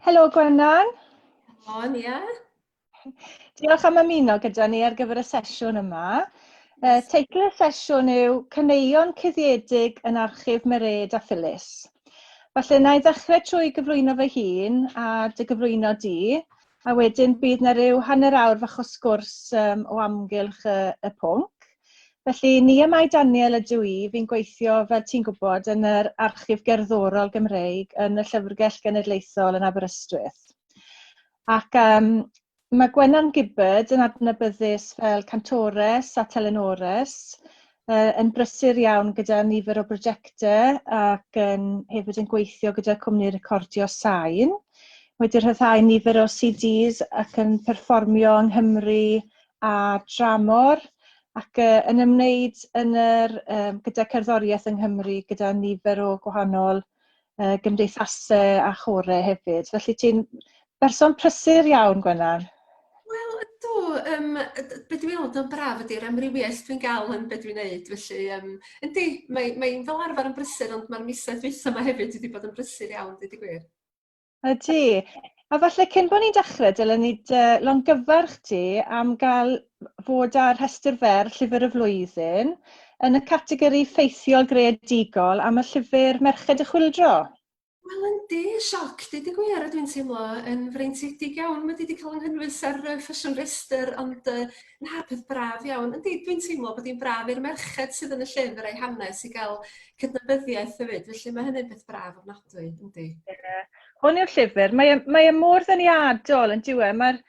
Helo Gwennan. Helo, Nia. Diolch am ymuno gyda ni ar gyfer y sesiwn yma. Uh, teitl y sesiwn yw Caneuon Cuddiedig yn Archif Mered a Phyllis. Falle na i ddechrau trwy gyflwyno fy hun a dy gyflwyno di, a wedyn bydd na ryw hanner awr fach o sgwrs um, o amgylch y, y pwnc. Felly, Nia Mai Daniel ydw i, fi'n gweithio, fel ti'n gwybod, yn yr Archif Gerddorol Gymreig yn y Llyfrgell Genedlaethol yn Aberystwyth. Ac um, mae Gwennan Gibbard yn adnabyddus fel cantores a telenores, uh, yn brysur iawn gyda nifer o brosiectau ac yn, hefyd yn gweithio gyda cwmni recordio sain. Wedi rhyddhau nifer o CDs ac yn perfformio yng Nghymru a dramor ac uh, yn ymwneud yn yr, um, gyda cerddoriaeth yng Nghymru gyda nifer o gwahanol uh, gymdeithasau a chorau hefyd. Felly ti'n berson prysur iawn, Gwennan. Wel, ydw. Um, be dwi'n meddwl yn braf ydy'r amrywiaeth dwi'n gael yn be dwi'n neud. Felly, um, yndi, mae'n mae fel arfer yn brysur, ond mae'r misoedd dwytha yma hefyd wedi bod yn brysur iawn, dweud y gwir. Ydy. A falle cyn bod ni'n dechrau, dylen ni dy longyfarch ti am gael fod ar rhestr fer Llyfr y Flwyddyn yn y categori ffeithiol greadigol am y llyfr Merched y Chwyldro. Wel yndi, sioc deud y gwir a dwi'n teimlo yn freintiedig iawn mod i 'di cael 'y nghynnwys ar y ffasiwn rhestr ond yy na peth braf iawn. Yndi dwi'n teimlo bod hi'n braf i'r merched sydd yn y llyfr a'u hanes i gael cydnabyddiaeth hefyd, felly mae hynny'n beth braf ofnadwy, yndi. Ie. Hwn yw'r llyfr. Mae e, mae e mor ddeniadol yn dyw e. Mae'r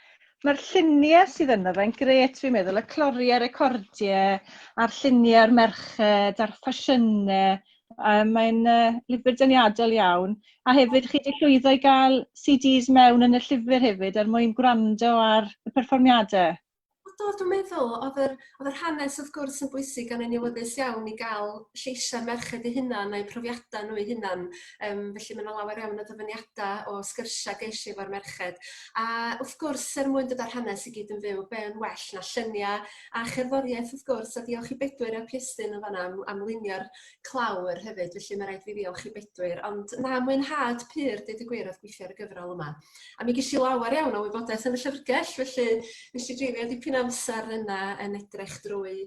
mae'r lluniau sydd ynddo fe'n grêt fi'n meddwl, y cloriau, recordiau, a'r lluniau o'r merched, a'r ffasiynau. Uh, mae'n uh, lyfr deniadol iawn. A hefyd chi wedi llwyddo i gael CDs mewn yn y llyfr hefyd er mwyn gwrando ar y perfformiadau. O do, dwi'n meddwl, oedd yr, oedd yr hanes wrth gwrs yn bwysig o'n i'n awyddus iawn i gael lleisiau merched eu hunan a'u profiadau nhw eu hunan. Um, felly mae yna lawer iawn o ddyfyniadau o sgyrsiau geis i efo'r merched. A wrth gwrs, er mwyn dod â'r hanes i gyd yn fyw, be yn well na lluniau a cherddoriaeth wrth gwrs, a diolch i Bedwyr a'r Piestyn yn fanna am, am lunio'r clawr hefyd, felly mae rhaid fi ddiolch i Bedwyr. Ond na, mwynhad pur, deud y gwir, oedd gweithio ar y gyfrol yma. A mi ges i lawer iawn o wybodaeth yn y llyfrgell, felly nes i dreulio dipyn o amser yna yn edrych drwy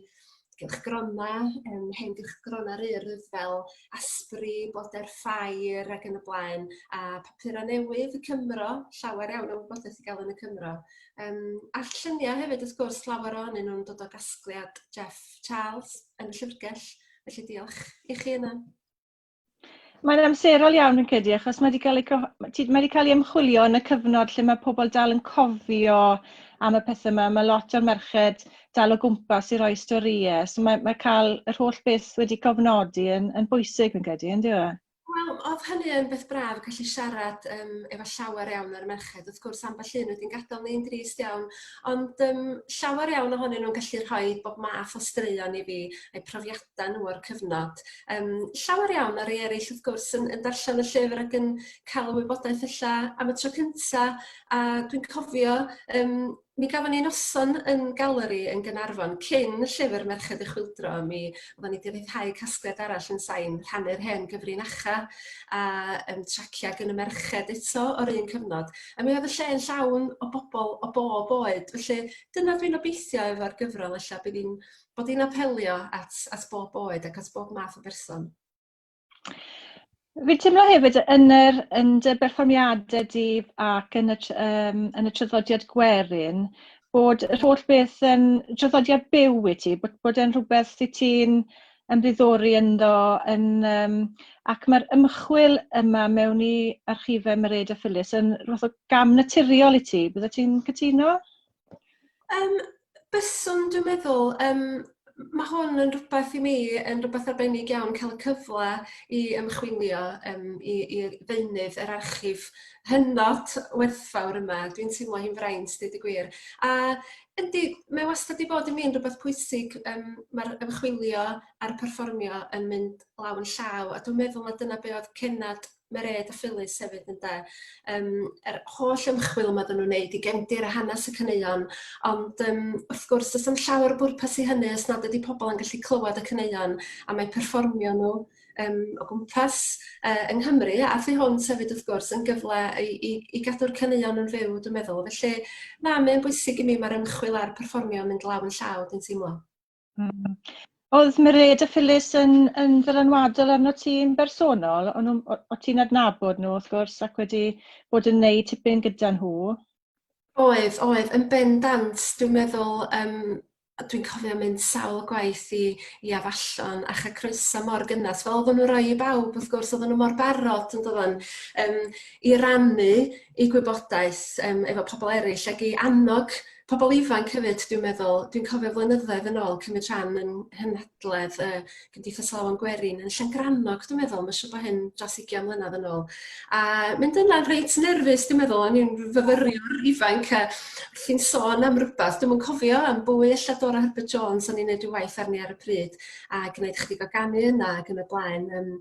gylchgrona, um, hen gylchgrona'r Urdd fel Asbri, Blodau'r Ffair ac yn y blaen, a papurau newydd y Cymro, llawer iawn o wybodaeth i gael yn y Cymro. Um, a'r lluniau hefyd, wrth gwrs, llawer ohonyn nhw'n dod o gasgliad Jeff Charles yn y llyfrgell, felly diolch i chi yna. Mae'n amserol iawn yn credu, achos mae wedi cael ei, mae wedi cael ei ymchwilio yn y cyfnod lle mae pobl dal yn cofio am y pethau yma. Mae lot o'r merched dal o gwmpas i roi storïau. So mae, mae cael yr holl beth wedi cofnodi yn, yn bwysig, fi'n credu, yn diwy? Wel, oedd hynny yn beth braf gallu siarad um, efo llawer iawn o'r merched. Wrth gwrs, ambell un wedi'n gadael ni'n drist iawn, ond um, llawer iawn ohonyn nhw'n gallu rhoi bob math o straeon i fi, eu profiadau nhw o'r cyfnod. Yym llawer iawn a rei eraill wrth gwrs yn yn darllen y llyfr ac yn ca'l y wybodaeth ella am y tro cynta a dwi'n cofio yym mi gafon ni noson yn galeri yn Gaernarfon cyn y llyfr Merched y Chwyldro mi oddan ni 'di ryddhau casgliad arall yn sain rhannu'r hen gyfrinacha a yym tracia gyn y merched eto o'r un cyfnod a mi oedd y lle yn llawn o bobol o bob oed felly dyna dwi'n obeithio efo'r gyfrol ella bydd 'i'n bod hi'n apelio at at bob oed ac at bob math o berson. Fi'n teimlo hefyd yn yr yn dy berfformiadau di ac yn y um, yn y traddodiad gwerin bod yr holl beth yn traddodiad byw i ti, bod, bod e'n rhywbeth i ti'n ymddiddori ynddo yn, um, ac mae'r ymchwil yma mewn i archifau Mered a Phyllis yn rhywbeth o gam naturiol i ti. Bydde ti'n cytuno? Um, Byswn dwi'n meddwl yym ma' hwn yn rwbath i mi yn rwbath arbennig iawn ca'l y cyfle i ymchwilio yym i i ddeunydd yr archif hynod werthfawr yma. Dwi'n teimlo hi'n fraint deud y gwir. A yndi mae wastad 'di bod i mi yn rwbath pwysig yym ma'r ymchwilio a'r perfformio yn mynd law yn llaw a dwi'n meddwl ma' dyna be' o'dd cennad Mered a Phyllis hefyd ynde? Yym yr holl ymchwil yma oedden nhw'n wneud i gefndir a hanes y caneuon ond yym wrth gwrs does 'na'm llawer o bwrpas i hynny os nad ydy pobl yn gallu clywed y caneuon a mae perfformio nhw um, o gwmpas yng Nghymru a thu hwnt hefyd wrth gwrs yn gyfle i, i, i gadw'r caneuon yn fyw dwi'n meddwl. Felly na, mae'n bwysig i mi, mae'r ymchwil a'r perfformio yn mynd law yn llaw dwi'n teimlo. Oedd Mered a Phyllis yn, yn ddylanwadol arno ti'n bersonol? O'n nhw, o ti'n adnabod nhw wrth gwrs ac wedi bod yn neud tipyn gyda nhw? Oedd, oedd, yn bendant. Dwi'n meddwl, um, dwi'n cofio mynd sawl gwaith i, i Afallon a chael croeso mor gynnes, fel oedden nhw'n rhoi i bawb, wrth gwrs, oedden nhw mor barod yn doedden, um, i rannu eu gwybodaeth um, efo pobl eraill ac i annog pobl ifanc hefyd dwi'n meddwl. Dwi'n cofio flynyddoedd yn ôl cymryd rhan yn nghynhadledd y Gymdeithas Alawon Gwerin yn Llangrannog dwi'n meddwl, mae'n siŵr bod hyn dros 20 mlynedd yn ôl. A mynd yna reit nerfus dwi'n meddwl, o'n i'n fyfyriwr ifanc a wrthi'n sôn am rywbeth, dwi'm yn cofio am bwy ella Dora Herbert Jones o'n i'n neud rhyw waith arni ar y pryd a gwneud chydig o ganu yna ac yn y blaen. Um,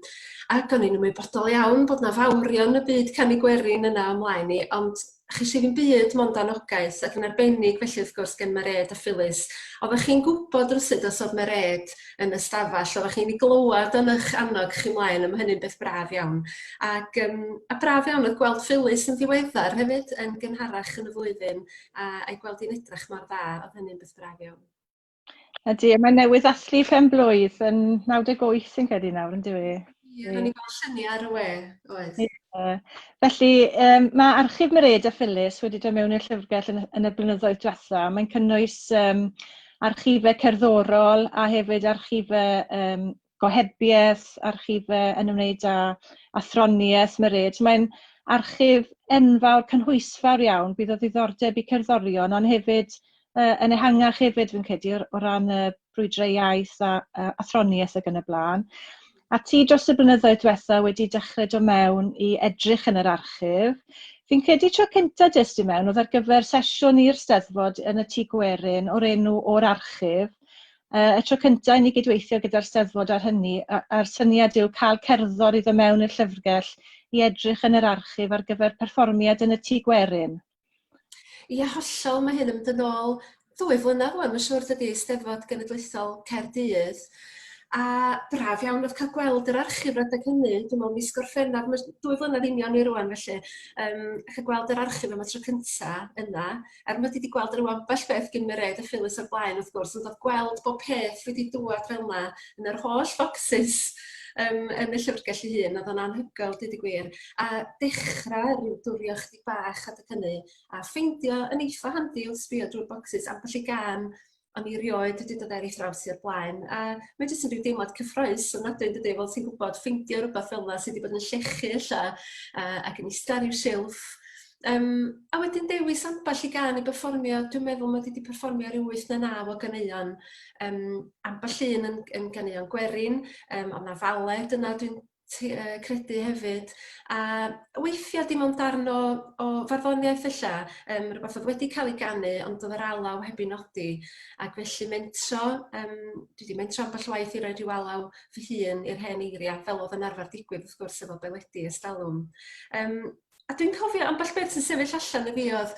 ac o'n i'n ymwybodol iawn bod 'na fawrion y byd canu gwerin yna ymlaen i, ond ches i ddim byd mond anogaeth ac yn arbennig felly wrth gwrs gen Merêd a Phyllis. Oeddech chi'n gwybod rywsut os oedd Merêd yn y stafell, oeddech chi'n ei glywed yn eich annog chi mlaen a ma' hynny'n beth braf iawn. Ac um, a braf iawn oedd gweld Phyllis yn ddiweddar hefyd yn gynharach yn y flwyddyn a a'i gweld hi'n edrych mor dda, oedd hynny'n beth braf iawn. Ydy, mae newydd ddathlu pen blwydd yn 98 yn credu nawr, yn dyw Ie, ro'n i'n gweld lluniau ar y we, oedd. Yeah. Felly, um, mae Archif Mered a Phyllis wedi dod mewn i'r llyfrgell yn, yn y blynyddoedd diwetha. Mae'n cynnwys um, archifau cerddorol a hefyd archifau um, gohebiaeth, archifau yn ymwneud â athroniaeth Mered. Mae'n archif enfawr, cynhwysfawr iawn, bydd o ddiddordeb i cerddorion, ond hefyd uh, yn ehangach hefyd fi'n credu o, o ran y brwydrau iaith a athroniaeth ac yn y blaen. A ti dros y blynyddoedd diwetha wedi dechrau dod mewn i edrych yn yr archif. Fi'n credu tro cynta des di mewn oedd ar gyfer sesiwn i'r Steddfod yn y Tŷ Gwerin o'r enw O'r Archif. Y tro cyntaf i ni gydweithio gyda'r Steddfod ar hynny, a'r syniad yw cael cerddor i ddod mewn i'r llyfrgell i edrych yn yr archif ar gyfer perfformiad yn y Tŷ Gwerin. Ie, hollol, mae hyn yn mynd yn ôl ddwy flynedd ŵan, mae'n siŵr dydy, Eisteddfod Genedlaethol Caerdydd. A braf iawn oedd cael gweld yr archif adeg hynny, dwi'n meddwl mis Gorffennaf, 2 flynedd union i rwan felly, um, a cael gweld yr archif am y tro cynta yna. Er mod i 'di gweld ryw ambell beth gin Mered a Phyllis o'r blaen wrth gwrs, ond oedd gweld bob peth wedi dŵad fel 'na yn yr holl focsys um, yn y llyfrgell ei hun, oedd o'n anhygoel, dweud y gwir. A dechrau rhyw dwrio chydig bach adeg hynny, a ffeindio yn eitha handi wrth sbio drwy'r bocsys ambell i gân o'n i rioed wedi dod ar ei thraws i o'r blaen. A mae jyst yn rhyw deimlad cyffroes ofnadwy yn dydi, fel ti'n gwybod, ffeindio rhywbeth fel 'na sydd wedi bod yn llechu ella ac yn ista ar ryw silff. Um, a wedyn dewis ambell i gân i berfformio, dwi'n meddwl mod i wedi perfformio rhyw 8 neu 9 o ganeuon. Um, ambell un yn, yn ganeuon gwerin, um, ond na faled yna dwi'n credu hefyd. A weithiau dim ond darn o, o farddoniaeth ella, um, rhywbeth oedd wedi cael ei ganu ond oedd yr alaw heb ei nodi. Ac felly mentro, um, dwi wedi mentro ambell waith i roi rhyw alaw fy hun i'r hen eiriau, fel oedd yn arfer digwydd wrth gwrs efo beledi ystalwm. Um, a dwi'n cofio ambell beth sy'n sefyll allan i fi oedd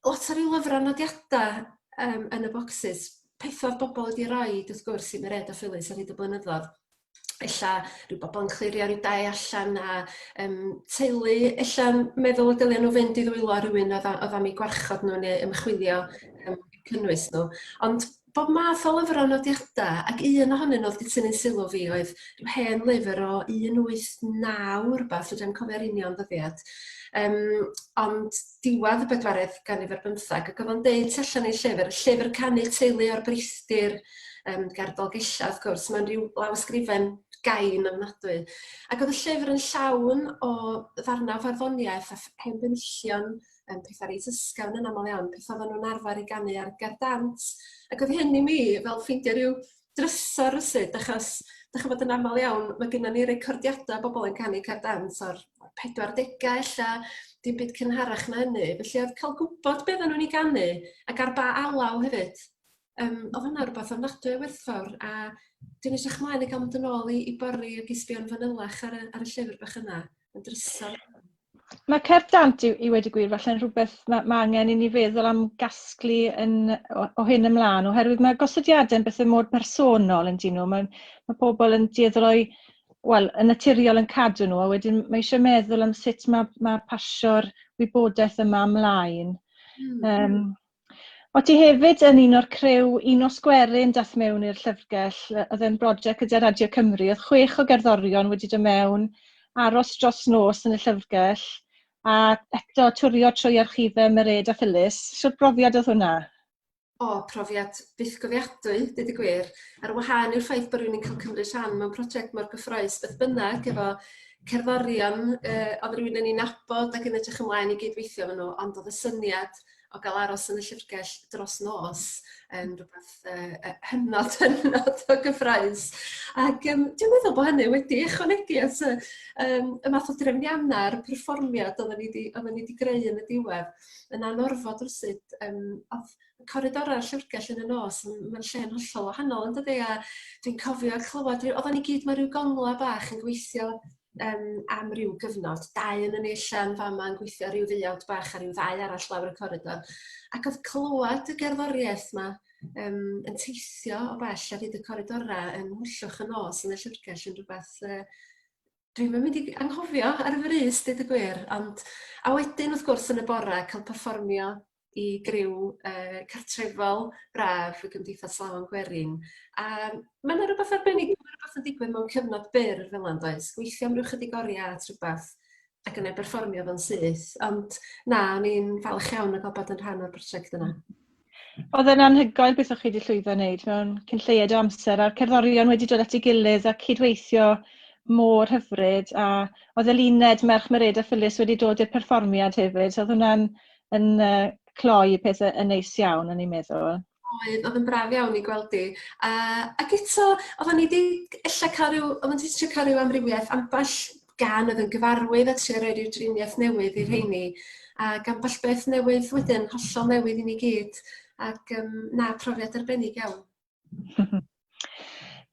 lot o ryw lyfrau nodiadau um, yn y bocsys, pethau oedd bobl wedi rhoi wrth gwrs i Mered a Phyllis ar hyd y blynyddoedd. Ella rhyw bobl yn clirio rhyw dai allan a um, teulu ella'n meddwl y dylia nhw fynd i ddwylo rhywun oedd, oedd am eu gwarchod nhw neu ymchwilio um, cynnwys nhw. Ond bob math o lyfrau nodiadau, ac un ohonyn nhw oedd wedi tynnu sylw fi oedd rhyw hen lyfr o 189 rhywbeth, fedra i'm cofio'r union ddyddiad. Um, ond diwedd y bedwaredd ganrif ar bymtheg, ac oedd o'n deud tu allan i'r llyfr, llyfr canu teulu o'r Brithdir, um, ger Dolgellau wrth gwrs, mae'n rhyw lawysgrifen gain ofnadwy. Ac oedd y llyfr yn llawn o ddarnau o farddoniaeth a hen benillion, um, pethau reit ysgafn yn aml iawn, pethau oedden nhw'n arfer i ganu ar gerdd dant. Ac oedd hyn i mi fel ffeindio rhyw drysor rywsut, achos dych chi'n bod yn aml iawn, mae gennym ni recordiadau bobl yn canu cerdd dant o'r 40au ella, dim byd cynharach na hynny. Felly oedd cael gwybod beth oedden nhw'n ei ganu ac ar ba alaw hefyd, um, oedd hwnna rhywbeth ofnadwy o werthfawr a dwi'n edrych mlaen i gael mynd yn ôl i, i bori ac i sbio'n fanylach ar y, ar y llyfr bach yna, yn drysor. Mae cerdd dant i, i wedi gwir falle'n rhywbeth mae, mae angen i ni feddwl am gasglu yn, o, o hyn ymlaen, oherwydd mae gosodiadau'n bethau mor personol yn dyn nhw. Mae, mae pobl yn dueddol o'i wel, yn naturiol yn cadw nhw, a wedyn mae eisiau meddwl am sut mae, mae pasio'r wybodaeth yma ymlaen. O ti hefyd yn un o'r criw, un o sgwerin dath mewn i'r llyfrgell, oedd e'n brosiect gyda Radio Cymru, oedd chwech o gerddorion wedi dod mewn, aros dros nos yn y llyfrgell, a eto twrio trwy archifau Mered a Phyllis. Shwt brofiad oedd hwnna? O, profiad bythgofiadwy, deud y gwir. Ar wahân i'r ffaith bod rhywun yn cael cymryd rhan mewn prosiect mor gyffrous beth bynnag efo cerddorion oedd rhywun yn ei nabod ac yn edrych ymlaen i gydweithio efo nhw, ond oedd y syniad o gael aros yn y llyfrgell dros nos yn rhywbeth hynod, hynod o gyffrous. Ac dwi'n meddwl bod hynny wedi ychwanegu at y yym y math o drefniannau a'r perfformiad oedden ni 'di oedden ni 'di greu yn y diwedd. Yn anorfod rywsut o'dd coridorau'r llyfrgell yn y nos yn ma'n lle'n hollol wahanol yndydi a dwi'n cofio clywed ryw oddan ni gyd mewn ryw gongla bach yn gweithio yym am ryw gyfnod, dau yn y ella yn fama yn gweithio ryw ddeuawd bach a ryw ddau arall lawr y coridor ac o'dd clywad y gerddoriaeth 'ma yym yn teithio o bell ar hyd y coridora yn hwyllwch y nos yn y llyfrgell yn rhywbeth yy dwi'm yn mynd i anghofio ar frys deud y gwir ond a wedyn wrth gwrs yn y bora ca'l perfformio i griw yy cartrefol braf y Gymdeithas Lawen Gwerin a ma' 'na rwbath arbennig ma' rwbath yn digwydd mewn cyfnod byr fel 'na yndoes? Gweithio am ryw chydig oria at rwbath ac yna berfformio fo'n syth ond na o'n i'n falch iawn o ga'l bod yn rhan o'r prosiect yna. Oedd e'n anhygoel beth o'ch chi wedi llwyddo wneud mewn cyn lleied o amser a'r cerddorion wedi dod at ei gilydd a cydweithio mor hyfryd a oedd Eluned, merch Mered a Phyllis wedi dod i'r perfformiad hefyd so oedd hwnna'n yn uh, cloi y peth yn neis iawn o'n i'n meddwl. Oedd, oedd yn braf iawn i gweld hi. A, ac eto, oedden ni wedi ella cael rhyw, oedden ni wedi cael rhyw amrywiaeth ambell gan oedd yn gyfarwydd a trio rhoi rhyw driniaeth newydd i'r rheini. Ac ambell beth newydd wedyn, hollol newydd i ni gyd. Ac um, na, profiad arbennig iawn.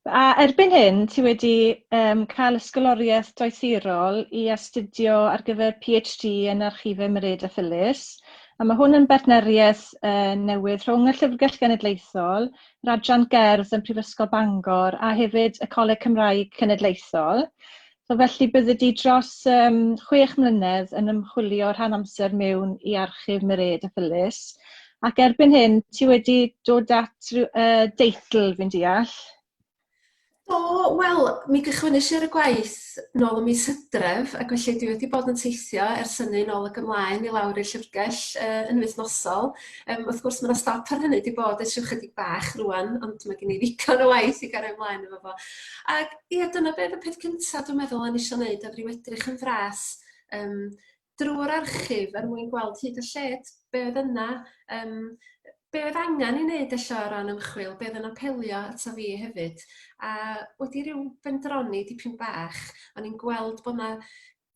A erbyn hyn, ti wedi um, cael ysgoloriaeth doethurol i astudio ar gyfer PhD yn Archifau Mered a Phyllis. A mae hwn yn bartneriaeth uh, newydd rhwng y Llyfrgell Genedlaethol, yr Adran Gerdd yn Prifysgol Bangor a hefyd y Coleg Cymraeg Cenedlaethol. So felly bydde di dros um, chwech mlynedd yn ymchwilio rhan amser mewn i archif Mered a Phyllis. Ac erbyn hyn, ti wedi dod at uh, deitl, fi'n deall. Do, wel, mi gychwynnes i ar y gwaith nôl ym mis Hydref ac felly dwi wedi bod yn teithio ers hynny nôl ac ymlaen i lawr i'r llyfrgell yy yn wythnosol. Yym wrth gwrs ma' 'na stop ar hynny 'di bod ers rhyw chydig bach rŵan ond ma' gen i ddigon o waith i gario ymlaen efo fo. Ag ie dyna be' o'dd y peth cynta dwi'n meddwl o'n i isio neud o'dd ryw edrych yn fras yym drwy'r archif er mwyn gweld hyd y lled be' oedd yna yym be' oedd angen 'i neud ella o ran ymchwil be' o'dd yn apelio ato fi hefyd a wedi ryw bendroni dipyn bach o'n i'n gweld bo' 'na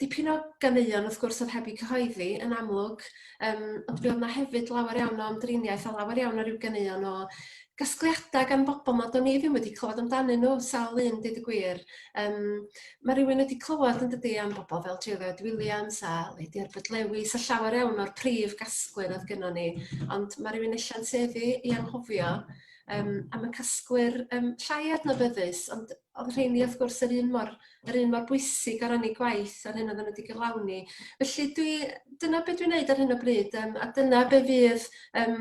dipyn o ganeuon wrth gwrs o'dd heb 'u cyhoeddi yn amlwg yym ond mi o'dd 'na hefyd lawer iawn o ymdriniaeth a lawer iawn o ryw ganeuon o gasgliada gan bobol nad o'n i ddim wedi clywed amdanyn nhw sawl un deud y gwir. Yym ma' rhywun wedi clywed yn dydi am bobol fel Juliet Williams a Lady Herbert Lewis a llawer iawn o'r prif gasglwyr oedd gynnon ni ond ma' rhywun ella'n tueddu i anghofio yym am y casglwyr yym llai adnabyddus ond o'dd rheini wrth gwrs yr un mor yr un mor bwysig o ran 'u gwaith a'r hyn odden nhw 'di gyflawni. Felly dwi dyna be' dwi'n neud ar hyn o bryd yym a dyna be' fydd yym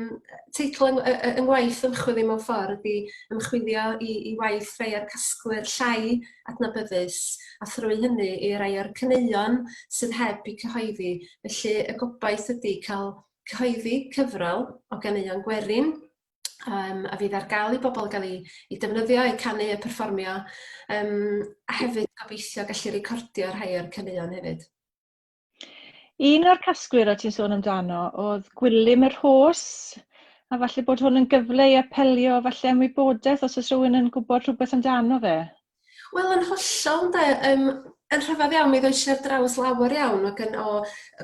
teitl 'yng yy yng ngwaith ymchwil i mewn ffordd ydi ymchwilio i i waith rhai o'r casglwyr llai adnabyddus a thrwy hynny i rai o'r caneuon sydd heb 'u cyhoeddi. Felly y gobaith ydi ca'l cyhoeddi cyfrol o ganeuon gwerin yym a fydd ar gael i bobl gael eu eu defnyddio, eu canu, eu perfformio yym a hefyd gobeithio gallu recordio rhai o'r caneuon hefyd. Un o'r casglwyr o ti'n sôn amdano oedd Gwilym y Rhos, a falle bod hwn yn gyfle i apelio falle am wybodaeth os oes rhywun yn gwybod rhywbeth amdano fe. Wel yn hollol ynde yym yn rhyfedd iawn mi ddois i ar draws lawer iawn o gyn- o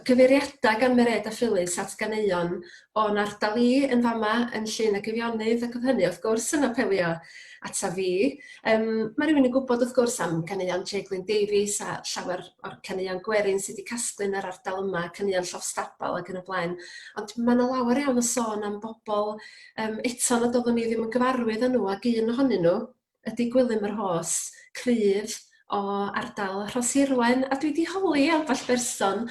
gyfeiriada gan Mered a Phyllis at ganeuon o'n ardal i yn fama yn Llŷn ac Eifionydd ac o'dd hynny wrth gwrs yn apelio ata fi. Yym ma' rhywun yn gwbod wrth gwrs am caneuon Che Glyn Davies a llawer o'r caneuon gwerin sy 'di casglu yn yr ardal yma, caneuon Llofft-stabal ac yn y blaen ond ma' 'na lawer iawn o sôn am bobol yym eto nad oddwn i ddim yn gyfarwydd â nhw ag un ohonyn nhw ydy Gwilym yr Hos, cryf o ardal Rhosirwen a dwi 'di holi ambell berson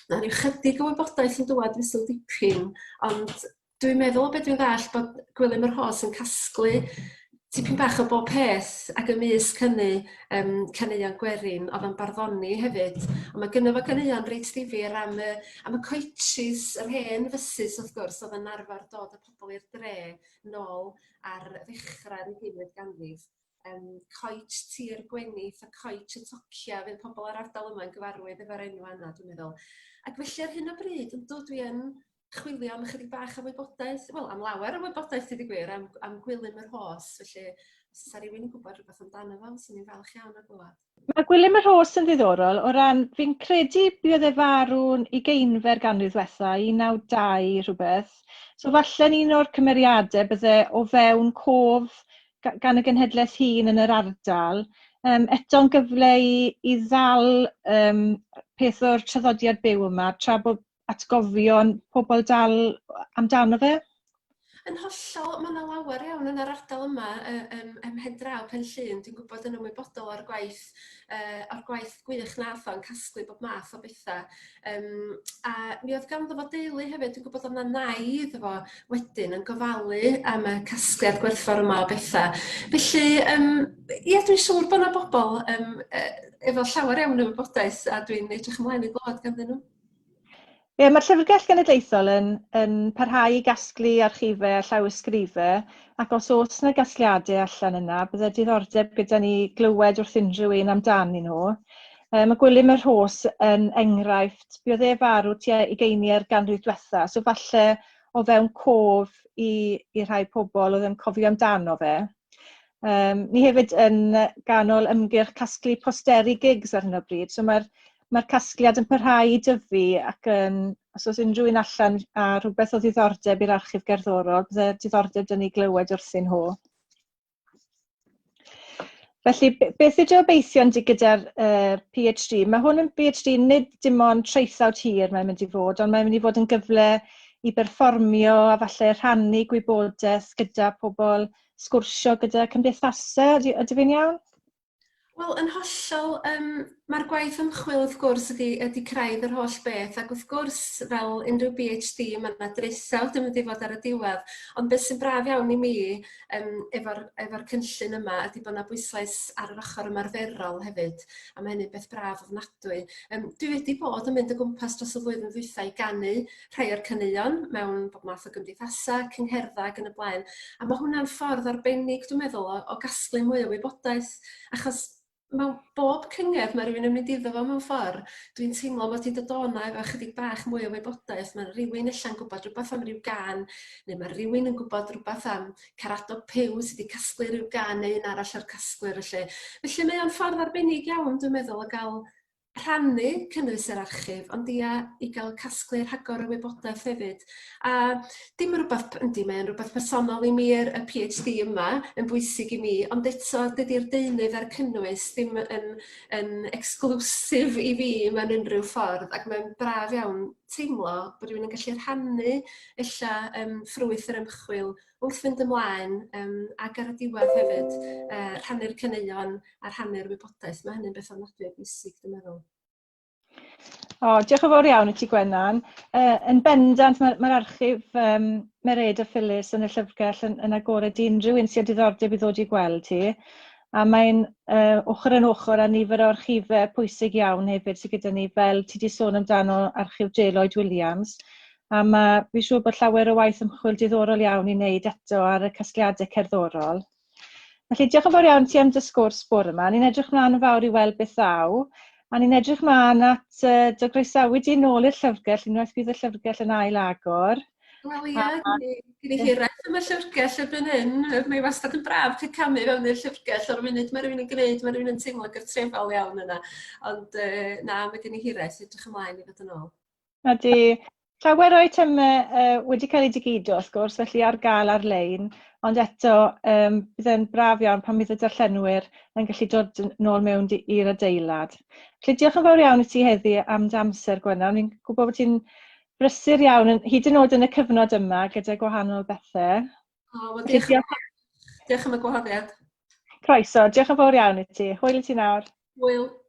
ma' ryw chydig o wybodaeth yn dŵad fesul dipyn ond dwi'n meddwl be' dwi'n ddallt bod Gwilym y Rhos yn casglu tipyn bach o bob peth ac ymysg hynny yym caneuon gwerin o'dd o'n barddoni hefyd on' ma' gynno fo ganeuon reit ddifyr am y am y coetshis yr hen fysys wrth gwrs o'dd yn arfar dod â pobol i'r dre nôl ar ddechrau'r ugeinfed ganrif. Yym coets tir gwenith a coets y tocia fydd pobol yr ardal yma yn gyfarwydd efo'r enwa' yna dwi'n meddwl. Ac felly ar hyn o bryd yndw dwi yn chwilio am ychydig bach o wybodaeth, wel am lawer o wybodaeth deud y gwir am am Gwilym y Rhos felly os o's 'a rywun yn gwbod rhywbeth amdano fo swn i'n falch iawn o glywad. Mae Gwilym y Rhos yn ddiddorol o ran, fi'n credu buodd e farw'n ugeinfed ganrif ddwetha, 192 rhywbeth. So falle'n un o'r cymeriadau bydde o fewn cof gan y genhedlaeth hŷn yn yr ardal. Eto'n gyfle i, i ddal um, peth o'r traddodiad byw yma, tra bod atgofion pobl dal amdano fe? Yn hollol, mae yna lawer iawn yn yr ardal yma yy ym ym Mhendraw Pen Llŷn. Dwi'n gwybod yn ymwybodol o'r gwaith yy o'r gwaith gwych nath o yn casglu bob math o betha. Yym a mi oedd ganddo fo deulu hefyd, dwi'n gwybod oedd 'na nai iddo fo wedyn yn gofalu am y casgliad gwerthfawr yma o betha. Felly yym ie dwi'n siŵr bod 'na bobl yym yy efo llawer iawn o wybodaeth a dwi'n edrych ymlaen i glywed ganddyn nhw. Ie, mae'r Llyfrgell Genedlaethol yn, yn parhau i gasglu archifau a llawysgrifau, ac os oes yna gasgliadau allan yna, bydde diddordeb gyda ni glywed wrth unrhyw un amdanyn nhw. Mae Gwilym y Rhos yn enghraifft, buodd e farw tua ugeiniau'r ganrif diwetha, so falle o fewn cof i, i rhai pobl oedd yn cofio amdano fe. Ni hefyd yn ganol ymgyrch casglu posteri gigs ar hyn o bryd, so mae'r mae'r casgliad yn parhau i dyfu ac yn, os oes unrhyw un allan a rhywbeth o ddiddordeb i'r archif gerddorol, bydde diddordeb dyn ni glywed wrthyn nhw. Felly, beth yw dy obeithion di gyda'r PhD? Mae hwn yn PhD nid dim ond traethawd hir mae'n mynd i fod, ond mae'n mynd i fod yn gyfle i berfformio a falle rhannu gwybodaeth gyda pobl, sgwrsio gyda cymdeithasau. Ydy, ydy fi'n iawn? Wel yn hollol yym ma'r gwaith ymchwil wrth gwrs ydi ydi craidd yr holl beth ac wrth gwrs fel unrhyw BHD ma' 'na draethawd yn mynd i fod ar y diwedd ond beth sy'n braf iawn i mi yym efo'r efo'r cynllun yma ydi bo' 'na bwyslais ar yr ochr ymarferol hefyd a ma' hynny'n beth braf ofnadwy. Yym dwi wedi bod yn mynd o gwmpas dros y flwyddyn ddwytha i ganu rhai o'r caneuon mewn bob math o gymdeithasa', cyngherddau ag yn y blaen. A ma' hwnna'n ffordd arbennig dwi'n meddwl o o gasglu mwy o wybodaeth achos mewn bob cyngerdd ma' rywun yn mynd iddo fo mewn ffor dwi'n teimlo mod i'n dod o 'na efo chydig bach mwy o wybodaeth ma' rywun ella'n gwbod rwbath am ryw gân neu ma' rywun yn gwbod rwbath am Caradog Puw sy 'di casglu ryw gân neu un arall o'r casglwyr felly. Felly mae o'n ffordd arbennig iawn dwi'n meddwl o ga'l rhannu cynnwys yr archif ond ia i ga'l casglu rhagor o wybodaeth hefyd. A dim rwbath yndi mae o'n rwbath personol i mi yr y Pee Heitch Dee yma yn bwysig i mi ond eto dydi'r deunydd a'r cynnwys ddim yn yn exclusive i fi mewn unrhyw ffordd ac mae'n braf iawn teimlo bod rywun yn gallu rhannu ella yym ffrwyth yr ymchwil wrth fynd ymlaen yym ac ar y diwedd hefyd yy rhannu'r caneuon a rhannu'r wybodaeth. Mae hynny'n beth ofnadwy o bwysig dwi'n meddwl. O, diolch yn fawr iawn i ti Gwennan. Yn bendant mae'r mae archif Mered a Phyllis yn y llyfrgell yn, yn agored i unrhyw un sydd â diddordeb i ddod i gweld hi. A mae'n ochr yn ochr â nifer o archifau pwysig iawn hefyd sydd gyda ni, fel ti wedi sôn amdano archif J Lloyd Williams. A mae, fi'n siŵr bod llawer o waith ymchwil diddorol iawn i wneud eto ar y casgliadau cerddorol. Felly diolch yn fawr iawn ti am dy sgwrs bore yma. Ni'n edrych mlaen yn fawr i weld beth ddaw. A ni'n edrych mlaen at dy groesawu di nôl i'r llyfrgell unwaith bydd y llyfrgell yn ail agor. Wel ia, gen i hiraeth am y llyfrgell erbyn hyn. Mae wastad yn braf cael camu fewn i'r llyfrgell o'r munud mae rhywun yn gwneud, mae rhywun yn teimlo gartrefol iawn yna. Ond uh, na, mae gen i hiraeth, edrych ymlaen i fod yn ôl. Ydy. Llawer o eitemau wedi cael eu digido, wrth gwrs, felly ar gael ar-lein, ond eto um, bydd e'n braf iawn pan bydd y darllenwyr yn gallu dod nôl mewn i'r adeilad. Felly diolch yn fawr iawn i ti heddi am dy amser, Gwennan. Fi'n gwybod bod ti'n brysur iawn, yn, hyd yn oed yn y cyfnod yma, gyda gwahanol bethau. O, wel, diolch, diolch, diolch am y gwahoddiad. Croeso, diolch yn fawr iawn i ti. Hwyl i ti nawr. Hwyl.